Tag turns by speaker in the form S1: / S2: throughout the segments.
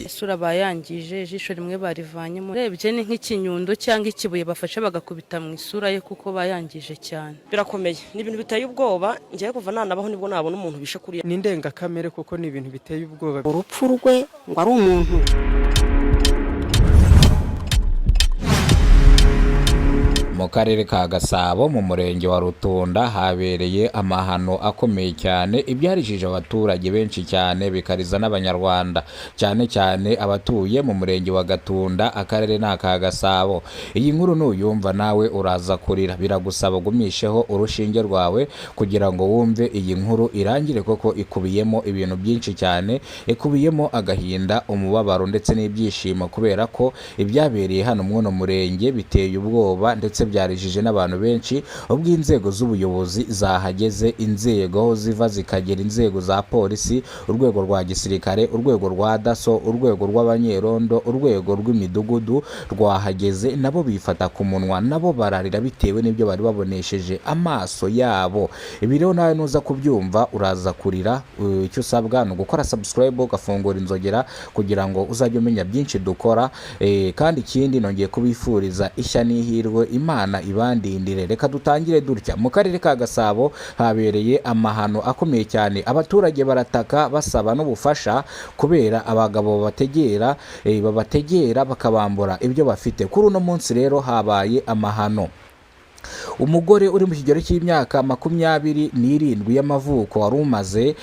S1: Isura bayangije, ijisho rimwe barivanyemo. Urebye ni nk'ikinyundo cyangwa ikibuye bafashe bagakubita mu isura ye, kuko bayangije cyane.
S2: Birakomeye, ni ibintu biteye ubwoba. Ngiye kuva nanabaho nibwo nabona umuntu bishe kuriya.
S3: Ni indengakamere kuko ni ibintu biteye ubwoba.
S4: Urupfu rwe ngo ari umuntu.
S5: Mu karere ka Gasabo, mu murenge wa Rutunda, habereye amahano akomeye cyane, ibyarijije abaturage benshi cyane, bikariza n'Abanyarwanda, cyane cyane abatuye mu murenge wa Gatunda, akarere ni aka Gasabo. Iyi nkuru nuyumva nawe uraza kurira. Biragusaba ugumisheho urushinge rwawe kugira ngo wumve iyi nkuru irangire, koko ikubiyemo ibintu byinshi cyane, ikubiyemo agahinda, umubabaro ndetse n'ibyishimo, kubera ko ibyabereye hano mw'uno murenge biteye ubwoba ndetse byarijije n'abantu benshi. Ubwo inzego z'ubuyobozi zahageze, inzego aho ziva zikagera, inzego za polisi, urwego rwa gisirikare, urwego rwa DASSO, urwego rw'abanyerondo, urwego rw'imidugudu rwahageze, nabo bifata ku munwa, nabo bararira bitewe n'ibyo bari babonesheje amaso yabo. Ibi rero nawe nuza kubyumva uraza kurira. Icyo usabwa ni ugukora subscribe, ugafungura inzogera kugira ngo uzajye umenya byinshi dukora. Kandi ikindi, nongeye kubifuriza ishya n'ihirwe, Imana ibandindire. Reka dutangire dutya: mu karere ka Gasabo habereye amahano akomeye cyane, abaturage barataka basaba n'ubufasha kubera abagabo babategera bakabambura ibyo bafite. Kuri uno munsi rero habaye amahano. Umugore uri mu kigero cy'imyaka 27 y'amavuko wari umaze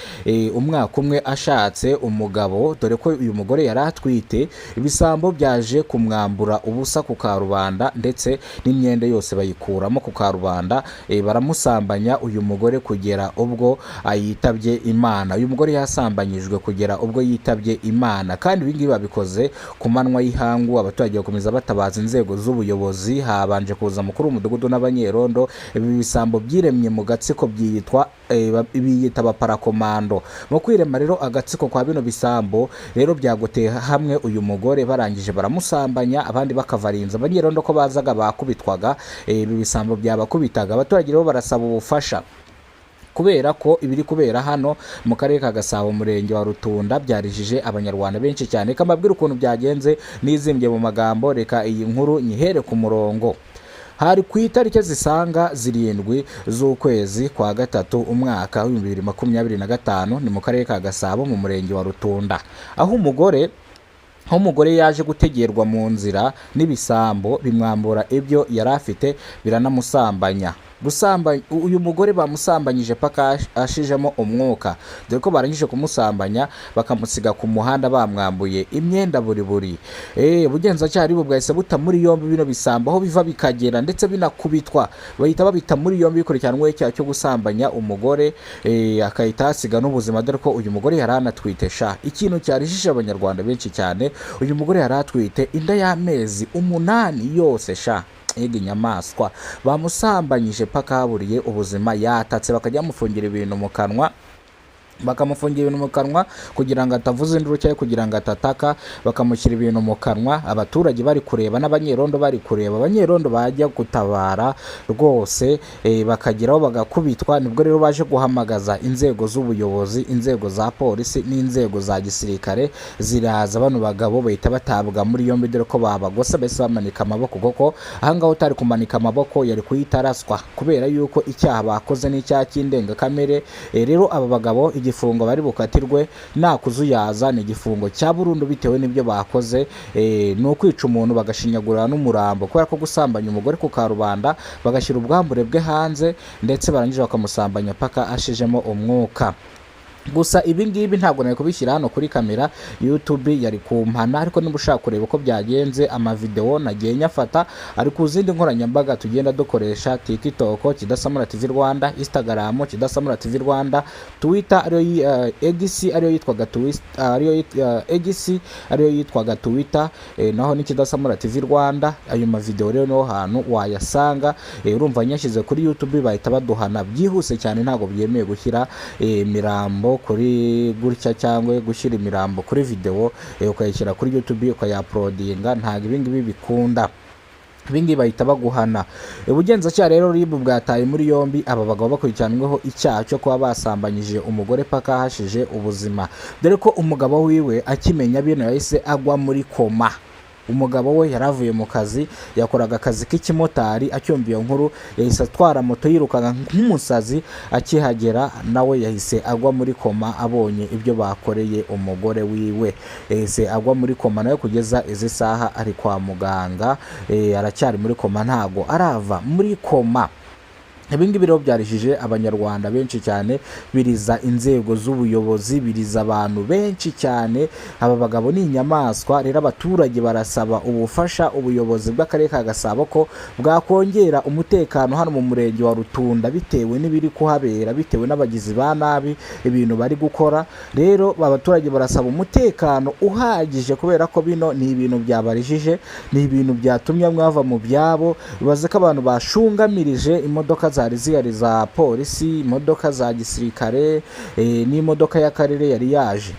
S5: umwaka umwe ashatse umugabo, dore ko uyu mugore yari atwite, ibisambo byaje kumwambura ubusa ku karubanda, ndetse n'imyenda yose bayikuramo ku karubanda, baramusambanya uyu mugore kugera ubwo yitabye Imana. Uyu mugore yasambanyijwe kugera ubwo yitabye Imana, kandi ibi ngibi babikoze ku manywa y'ihangu. Abaturage bakomeza batabaza inzego z'ubuyobozi. Habanje kuza mukuru w'umudugudu n'abanyerondo. Ibi bisambo byiremye mu gatsiko, byitwa biyita abaparakomando. Mu kwirema rero agatsiko kwa bino bisambo rero, byagoteye hamwe uyu mugore, barangije baramusambanya, abandi bakavarinza. Abanyerondo ko bazaga bakubitwaga, ibi bisambo byabakubitaga. Abaturage rero barasaba ubufasha kubera ko ibiri kubera hano mu karere ka Gasabo, umurenge wa Rutunda, byarijije Abanyarwanda benshi cyane. Reka mbabwire ukuntu byagenze nizimbye mu magambo, reka iyi nkuru nyihere ku murongo. Hari ku itariki zisaga 7 z'ukwezi kwa gatatu, umwaka w'2025, ni mu karere ka Gasabo, mu murenge wa Rutunda, aho umugore yaje gutegerwa mu nzira n'ibisambo, bimwambura ibyo yari afite, biranamusambanya. Uyu mugore bamusambanyije paka ashijemo umwuka, dore ko barangije kumusambanya bakamusiga ku muhanda bamwambuye imyenda buri buri. Ubugenzacyaha bwo bwahise buta muri yombi bino bisambo aho biva bikagera, ndetse binakubitwa, bahita babita muri yombi, bikurikiranweho icyaha cyo gusambanya umugore, akahita ahasiga n'ubuzima, dore ko uyu mugore yari anatwite sha. Ikintu cyarijije Abanyarwanda benshi cyane, uyu mugore yari atwite inda y'amezi 8 yose sha. Ega inyamaswa! Bamusambanyije paka haburiye ubuzima, yatatse, bakajya bamufungira ibintu mu kanwa, bakamufungira ibintu mu kanwa kugira ngo atavuza induru cyangwa kugira ngo atataka, bakamushyira ibintu mu kanwa. Abaturage bari kureba n'abanyerondo bari kureba, abanyerondo bajya gutabara rwose, bakageraho bagakubitwa. Nibwo rero baje guhamagaza inzego z'ubuyobozi, inzego za polisi n'inzego za gisirikare ziraza, bano bagabo bahita batabwa muri yombi, dore ko babagose, bahise bamanika amaboko, kuko ahangaha utari kumanika amaboko yari kuhita araswa, kubera yuko icyaha bakoze n'icyaha cy'indengakamere. Rero aba bagabo igifungo bari bukatirwe nta kuzuyaza, ni igifungo cya burundu bitewe n'ibyo bakoze. Ni ukwica umuntu bagashinyagurira n'umurambo, kubera ko gusambanya umugore ku karubanda, bagashyira ubwambure bwe hanze, ndetse barangije bakamusambanya paka ashijemo umwuka. Gusa ibi ngibi ntabwo nari kubishyira hano kuri kamera, YouTube yari kumpana, ariko niba ushaka kureba uko byagenze, amavideo nagiye nyafata ari ku zindi nkoranyambaga tugenda dukoresha: TikTok Kidasamura TV Rwanda, Instagram Kidasamura TV Rwanda, Twitter ariyo X ariyo yitwaga Twist, ariyo X ariyo yitwaga Twitter, naho ni Kidasamura TV Rwanda. Ayo mavideo rero niho hantu wayasanga. Urumva nyashyize kuri YouTube bahita baduhana byihuse cyane. Ntabwo byemewe gushyira imirambo kuri gutya, cyangwa gushyira imirambo kuri video, ukayishyira kuri YouTube, ukayauploadinga, ntabwo ibi ngibi bikunda. Ibingibi bahita baguhana. Ubugenzacyaha rero, RIB, bwataye muri yombi aba bagabo bakurikiranyweho icyaha cyo kuba basambanyije umugore paka ahashije ubuzima, dore ko umugabo wiwe akimenya bino yahise agwa muri koma. Umugabo we yari avuye mu kazi, yakoraga akazi k'ikimotari. Acyumva iyo nkuru yahise atwara moto yirukanka nk'umusazi. Akihagera nawe yahise agwa muri koma. Abonye ibyo bakoreye umugore wiwe yahise agwa muri koma nawe. Kugeza izi saha ari kwa muganga, aracyari muri koma, ntago arava muri koma. Ibingibi rero byarijije Abanyarwanda benshi cyane, biriza inzego z'ubuyobozi, biriza abantu benshi cyane. Aba bagabo ni inyamaswa. Rero abaturage barasaba ubufasha ubuyobozi bw'Akarere ka Gasabo ko bwakongera umutekano hano mu Murenge wa Rutunda, bitewe n'ibiri kuhabera, bitewe n'abagizi ba nabi ibintu bari gukora. Rero abaturage barasaba umutekano uhagije, kubera ko bino ni ibintu byabarijije, ni ibintu byatumye mwava mu byabo. Bibaze ko abantu bashungamirije imodoka zari zihari za polisi, imodoka za gisirikare, n'imodoka y'akarere yari yaje.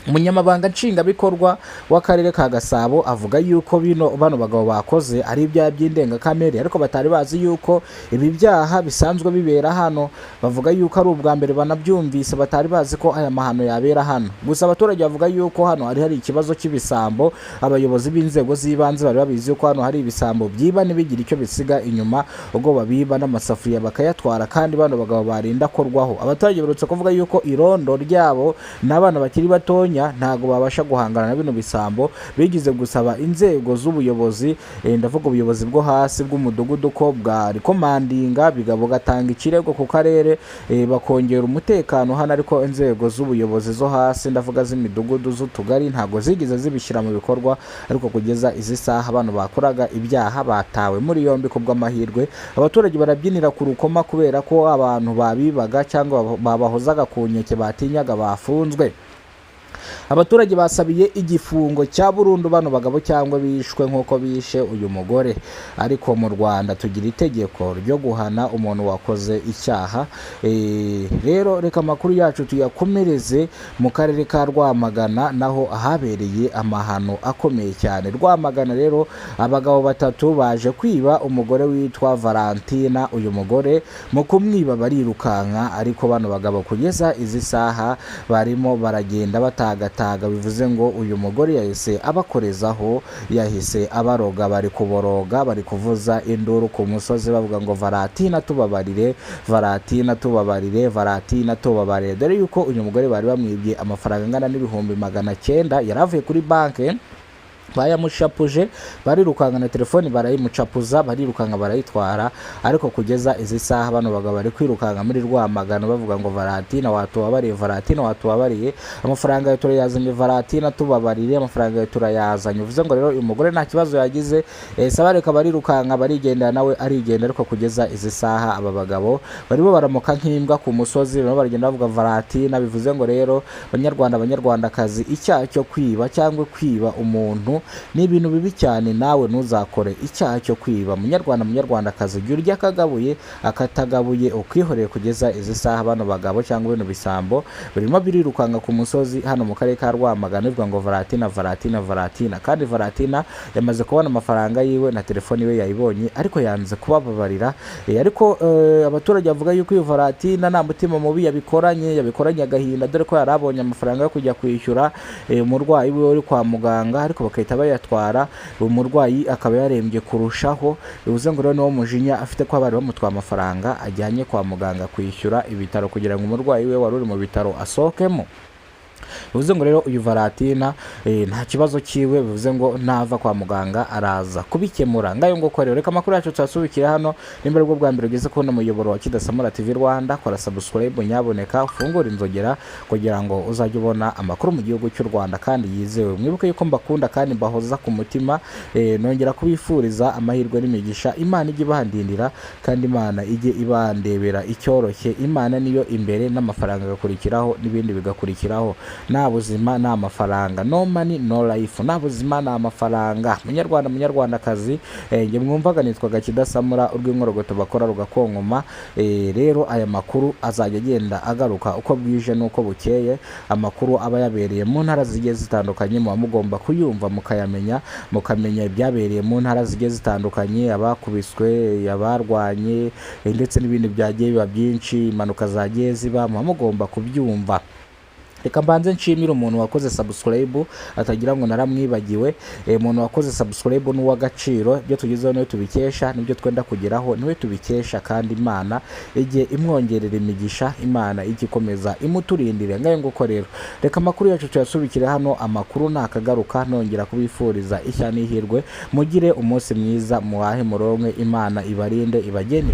S5: Umunyamabanga Nshingwabikorwa w'Akarere ka Gasabo avuga yuko bino bano bagabo bakoze ari ibyaha by'indengakamere, ariko batari bazi yuko ibi byaha bisanzwe bibera hano. Bavuga yuko ari ubwa mbere banabyumvise, batari bazi ko aya mahano yabera hano. Gusa abaturage bavuga yuko hano hari ikibazo cy'ibisambo. Abayobozi b'inzego z'ibanze bari babizi yuko hano hari ibisambo byiba ntibigire icyo bisiga inyuma, ubwo babiba n'amasafuriya bakayatwara, kandi bano bagabo barinda korwaho. Abaturage baherutse kuvuga yuko irondo ryabo n'abana bakiri batonya ntabwo babasha guhangana na bino bisambo. Bigize gusaba inzego z'ubuyobozi, ndavuga ubuyobozi bwo hasi bw'umudugudu, ko bwa rekomandinga bugatanga ikirego ku karere, bakongera umutekano hano. Ariko inzego z'ubuyobozi zo hasi, ndavuga z'imidugudu, z'utugari, ntabwo zigeze zibishyira mu bikorwa. Ariko kugeza izi saha abantu bakoraga ibyaha batawe muri yombi. Ku bw'amahirwe abaturage barabyinira ku rukoma, kubera ko abantu babibaga cyangwa babahozaga ku nkeke batinyaga bafunzwe. Abaturage basabiye igifungo cya burundu bano bagabo cyangwa bishwe nk'uko bishe uyu mugore. Ariko mu Rwanda tugira itegeko ryo guhana umuntu wakoze icyaha. Rero reka amakuru yacu tuyakomereze mu Karere ka Rwamagana, naho ahabereye amahano akomeye cyane. Rwamagana rero, abagabo batatu baje kwiba umugore witwa Valentina. Uyu mugore mu kumwiba barirukanka, ariko bano bagabo kugeza izi saha barimo baragenda batagataga. Bivuze ngo uyu mugore yahise abakorezaho, yahise abaroga. Bari kuboroga, bari kuvuza induru ku musozi bavuga ngo: "Valentina tubabarire, Valentina tubabarire, Valentina tubabarire." Dore yuko uyu mugore bari bamwibye amafaranga angana n'900,000, yari avuye kuri banki, bayamushapuje barirukanka, na telefoni barayimucapuza barirukanka barayitwara. Ariko kugeza izi saha bano bagabo bari kwirukanka muri Rwamagana bavuga ngo: "Valentina watubabariye, Valentina watubabariye, amafaranga yawe turayazanye, Valentina tubabarire, amafaranga yawe turayazanye." Bivuze ngo rero uyu mugore nta kibazo yagize, sabareka barirukanka barigendera, nawe arigenda. Ariko kugeza izi saha aba bagabo barimo baramuka nk'imbwa ku musozi, barimo baragenda bavuga Valentina. Bivuze ngo rero Banyarwanda, Banyarwandakazi, icyaha cyo kwiba cyangwa kwiba umuntu ni ibintu bibi cyane. Nawe ntuzakore icyaha cyo kwiba. Munyarwanda, Munyarwandakazi, jya urya akagabuye, akatagabuye ukihoreye. Kugeza izi saha bano bagabo cyangwa bino bisambo birimo birirukanka ku musozi hano mu Karere ka Rwamagana bivuga ngo: "Valentina, Valentina, Valentina." Kandi Valentina yamaze kubona amafaranga yiwe na telefoni ye yayibonye, ariko yanze kubababarira. Ariko abaturage bavuga yuko uyu Valentina nta mutima mubi yabikoranye, yabikoranye agahinda, dore ko yari abonye amafaranga yo kujya kwishyura umurwayi we uri kwa muganga, ariko bagahita bayatwara, umurwayi akaba yarembye kurushaho. Bivuze ngo rero niwo mujinya afite, ko bari bamutwaye amafaranga ajyanye kwa muganga kwishyura ibitaro kugira ngo umurwayi we wari uri mu bitaro asohokemo. Bivuze ngo rero uyu Valentina nta kibazo cyiwe, bivuze ngo nava kwa muganga araza kubikemura. Ngayo nguko rero, reka amakuru yacu tuyasubikire hano. Nimba aribwo bwa mbere ugeze kubona umuyoboro wa Kidasamura TV Rwanda, kora subscribe nyaboneka, ufungure inzogera kugira ngo uzajye ubona amakuru mu gihugu cy'u Rwanda kandi yizewe. Mwibuke yuko mbakunda kandi mbahoza ku mutima. Nongera kubifuriza amahirwe n'imigisha. Imana ijye ibandindira kandi Imana ijye ibandebera icyoroshye. Imana niyo imbere, n'amafaranga agakurikiraho, n'ibindi bigakurikiraho. Nta buzima nta mafaranga, no money no life, nta buzima nta mafaranga. Munyarwanda, munyarwandakazi, njye mwumvaga nitwaga Kidasamura, urw'inkorogoto bakora rugakonkoma. Rero aya makuru azajya agenda agaruka uko bwije n'uko bukeye, amakuru aba yabereye mu ntara zigiye zitandukanye muba mugomba kuyumva mukayamenya, mukamenya ibyabereye mu ntara zigiye zitandukanye, abakubiswe, abarwanye, ndetse n'ibindi byagiye biba byinshi, impanuka zagiye ziba, muba mugomba kubyumva. Reka mbanze nshimire umuntu wakoze subscribe, atagira ngo naramwibagiwe. Umuntu wakoze subscribe ni uw'agaciro. Ibyo tugezeho niwe tubikesha, nibyo twenda kugeraho niwe tubikesha, kandi Imana igihe imwongerera imigisha, Imana ijya ikomeza imuturindire. Ngayo nguko rero, reka amakuru yacu tuyasubikire hano. Amakuru nakagaruka, nongera kubifuriza ishya n'ihirwe. Mugire umunsi mwiza, muhahe muronke, Imana ibarinde, ibagene.